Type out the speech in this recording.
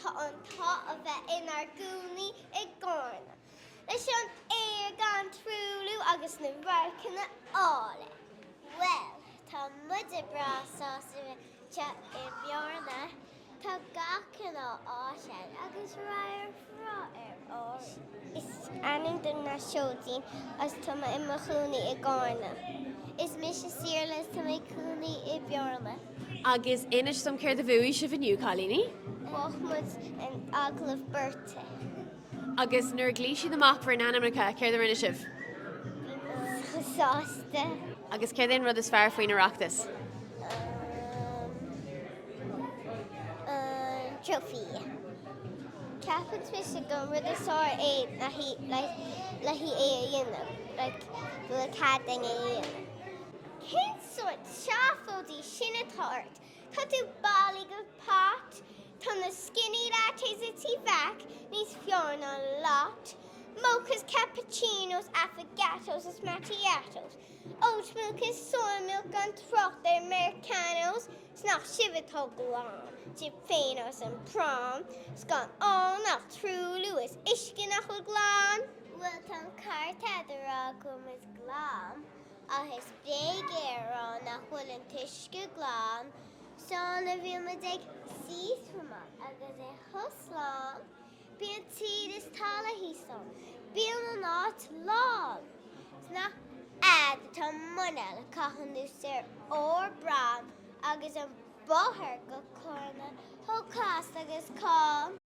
Tá an t-ádh a bheith inár gcónaí i gCarna, leis an aer gan truailliú agus na radharcanna áille. Bhuel, tá muide breá sásta a bheith anseo i mBearna. Tá gach cineál áis ann agus radharc breá ar Árainn. Is ainm dom ná Seoidín agus tá mé i mo chónaí i gCarna. Is mise Saorla is tá mé i cónaí i Bearna. Agus inis dom céard a bhuaigh sibh inniu, cailíní? Bhuaigh muid an agallamh beirte. Agus nuair a ghlaoigh siad amach bhur n-ainmneacha, céard a rinne sibh? Bhí muid chomh sásta. Agus céard é an rud is fearr faoin Oireachtas? An trophy. Ceapann mise gur an rud is fearr é le le é a dhéanamh, like go bhfuil cead againn é a dhéanamh. Cén sórt seafóidí sin atá ort? Tá tú bailí go pot, tá na skinny lattes i Teaneck níos fearr ná lot, mochas, cappuccinos, affogatos is macchiatos, oat milk is soy milk gan trácht ar Americanos, 's nach sibh atá glan, sibh féin agus an prom, 's gan ann ach truailliú is uisce nach bhfuil glan. Bhuel tá an ceart a'd a rá go bhfuil muid glan, ach is bréag é a rá nach bhfuil an t-uisce glan, 's nuair a bhíonn muid ag sea-swimáil agus é chomh slán, bíonn tír is talamh thíos ann, bíonn an áit lán. 'S nach a'd atá muineál ag caitheamh anuas ar ár bprom agus an bóthar go Cárna chomh casta agus cam.